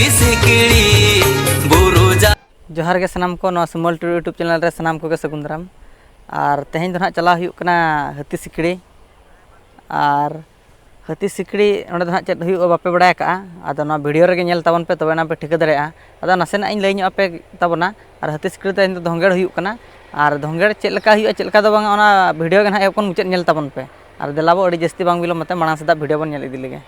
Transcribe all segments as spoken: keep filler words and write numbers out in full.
ᱥᱤᱠᱲᱤ ᱵᱩᱨᱩ ᱡᱟ- ᱡᱚᱦᱟᱨ ᱜᱮ ᱥᱟᱱᱟᱢ ᱠᱚ, ᱱᱚᱣᱟ ᱥᱩᱢᱚᱞ ᱴᱩᱰᱩ YouTube ᱪᱮᱱᱮᱞ ᱨᱮ ᱥᱟᱱᱟᱢ ᱠᱚᱜᱮ ᱥᱟᱹᱜᱩᱱ ᱫᱟᱨᱟᱢ᱾ ᱟᱨ ᱛᱮᱦᱮᱧ ᱫᱚ ᱱᱟᱦᱟᱜ ᱪᱟᱞᱟᱣ ᱦᱩᱭᱩᱜ ᱠᱟᱱᱟ ᱦᱟᱹᱛᱤ ᱥᱤᱠᱲᱤ᱾ ᱟᱨ ᱦᱟᱹᱛᱤ ᱥᱤᱠᱲᱤ ᱚᱸᱰᱮ ᱫᱚ ᱱᱟᱦᱟᱜ ᱪᱮᱫ ᱦᱩᱭᱩᱜᱼᱟ ᱵᱟᱯᱮ ᱵᱟᱲᱟᱭ ᱟᱠᱟᱜᱼᱟ, ᱟᱫᱚ ᱱᱚᱣᱟ ᱵᱷᱤᱰᱤᱭᱳ ᱨᱮᱜᱮ ᱧᱮᱞ ᱛᱟᱵᱚᱱ ᱯᱮ, ᱛᱚᱵᱮ ᱮᱱᱟ ᱯᱮ ᱴᱷᱤᱠᱟᱹ ᱫᱟᱲᱮᱭᱟᱜᱼᱟ᱾ ᱟᱫᱚ ᱱᱟᱥᱮᱱᱟᱜ ᱤᱧ ᱞᱟᱹᱭ ᱧᱚᱜ ᱟᱯᱮ ᱛᱟᱵᱚᱱᱟ᱾ ᱟᱨ ᱦᱟᱹᱛᱤ ᱥᱤᱠᱲᱤ ᱫᱚ ᱤᱧ ᱫᱚ ᱫᱷᱚᱸᱜᱮᱲ ᱦᱩᱭᱩᱜ ᱠᱟᱱᱟ᱾ ᱟᱨ ᱫᱷᱚᱸᱜᱮᱲ ᱪᱮᱫ ᱞᱮᱠᱟ ᱦᱩᱭᱩᱜᱼᱟ, ᱪᱮᱫ ᱞᱮᱠᱟ ᱫᱚ ᱵᱟᱝᱟ, ᱚᱱᱟ ᱵᱷᱤᱰᱤᱭᱳ ᱜᱮ ᱱᱟᱦᱟᱜ ᱮᱦᱚᱵ ᱠᱷᱚᱱ ᱢᱩᱪᱟᱹᱫ ᱧᱮᱞ ᱛᱟᱵᱚᱱ ᱯᱮ᱾ ᱟᱨ ᱫᱮᱞᱟ ᱵᱚ, ᱟᱹᱰᱤ ᱡᱟᱹᱥᱛᱤ ᱵᱟᱝ ᱵᱤᱞᱚᱢ ᱠᱟᱛᱮ ᱢᱟᱲᱟᱝ ᱥᱮᱫᱟᱜ ᱵᱷᱤᱰᱤᱭᱳ ᱵᱚᱱ ᱧᱮᱞ ᱤᱫᱤ ᱞᱮᱜᱮ᱾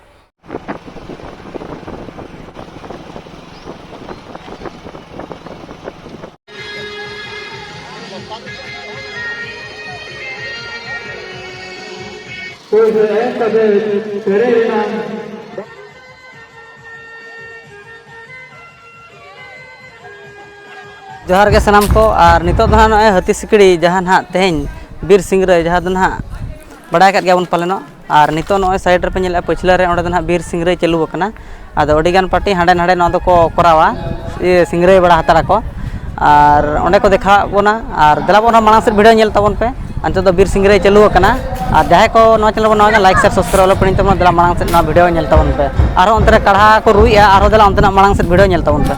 ᱡᱚᱦᱟᱨ ᱜᱮ ᱥᱟᱱᱟᱢ ᱠᱚ᱾ ᱟᱨ ᱱᱤᱛᱚᱜ ᱫᱚ ᱦᱟᱸᱜ ᱱᱚᱜᱼᱚᱭ ᱦᱟᱹᱛᱤ ᱥᱤᱠᱲᱤ, ᱡᱟᱦᱟᱸ ᱱᱟᱦᱟᱜ ᱛᱮᱦᱮᱧ ᱵᱤᱨ ᱥᱤᱝᱨᱟᱹᱭ, ᱡᱟᱦᱟᱸ ᱫᱚ ᱱᱟᱦᱟᱜ ᱵᱟᱲᱟᱭ ᱟᱠᱟᱫ ᱜᱮᱭᱟᱵᱚᱱ ᱯᱟᱞᱮᱱᱚᱜ᱾ ᱟᱨ ᱱᱤᱛᱚᱜ ᱱᱚᱜᱼᱚᱭ ᱥᱟᱭᱤᱰ ᱨᱮᱯᱮ ᱧᱮᱞᱮᱫᱼᱟ, ᱯᱟᱹᱪᱷᱞᱟᱹ ᱨᱮ, ᱚᱸᱰᱮ ᱫᱚ ᱱᱟᱦᱟᱜ ᱵᱤᱨ ᱥᱤᱝᱨᱟᱹᱭ ᱪᱟᱹᱞᱩ ᱟᱠᱟᱱᱟ᱾ ᱟᱫᱚ ᱟᱹᱰᱤᱜᱟᱱ ᱯᱟᱹᱴᱤ ᱦᱟᱸᱰᱮ ᱱᱟᱰᱮ ᱱᱚᱣᱟ ᱫᱚᱠᱚ ᱠᱚᱨᱟᱣᱟ, ᱤᱭᱟᱹ, ᱥᱤᱝᱨᱟᱹᱭ ᱵᱟᱲᱟ ᱦᱟᱛᱟᱲᱟᱠᱚ᱾ ᱟᱨ ᱚᱸᱰᱮ ᱠᱚ ᱫᱮᱠᱷᱟᱣᱟᱫ ᱵᱚᱱᱟ᱾ ᱟᱨ ᱫᱮᱞᱟ ᱵᱚᱱ ᱢᱟᱲᱟᱝ ᱥᱮᱫ ᱵᱷᱤᱰᱤᱭᱳ ᱧᱮᱞ ᱛᱟᱵᱚᱱ ᱯᱮ᱾ ᱟᱨ ᱱᱤᱛᱚᱜ ᱫᱚ ᱵᱤᱨ ᱥᱤᱝᱨᱟᱹᱭ ᱪᱟᱹᱞᱩ ᱟᱠᱟᱱᱟ᱾ ᱟᱨ ᱡᱟᱦᱟᱸᱭ ᱠᱚ ᱱᱚᱣᱟ ᱪᱮᱱᱮᱞ ᱵᱚᱱ ᱱᱟᱣᱟ ᱜᱮ, ᱞᱟᱭᱤᱠ, ᱥᱮᱭᱟᱨ, ᱥᱟᱵᱥᱠᱨᱟᱭᱤᱵ ᱟᱞᱚ ᱯᱮ ᱦᱤᱲᱤᱧ ᱛᱟᱵᱚᱱᱟ᱾ ᱫᱮᱞᱟ ᱢᱟᱲᱟᱝ ᱥᱮᱫ ᱱᱚᱣᱟ ᱵᱷᱤᱰᱤᱭᱳ ᱧᱮᱞ ᱛᱟᱵᱚᱱ ᱯᱮ᱾ ᱟᱨᱦᱚᱸ ᱚᱱᱛᱮ ᱨᱮ ᱠᱟᱲᱦᱟ ᱠᱚ ᱨᱩᱭᱮᱫᱼᱟ, ᱟᱨᱦᱚᱸ ᱫᱮᱞᱟ ᱚᱱᱛᱮᱱᱟᱜ ᱢᱟᱲᱟᱝ ᱥᱮᱫ ᱵᱷᱤᱰᱤᱭᱳ ᱧᱮᱞ ᱛᱟᱵᱚᱱ ᱯᱮ᱾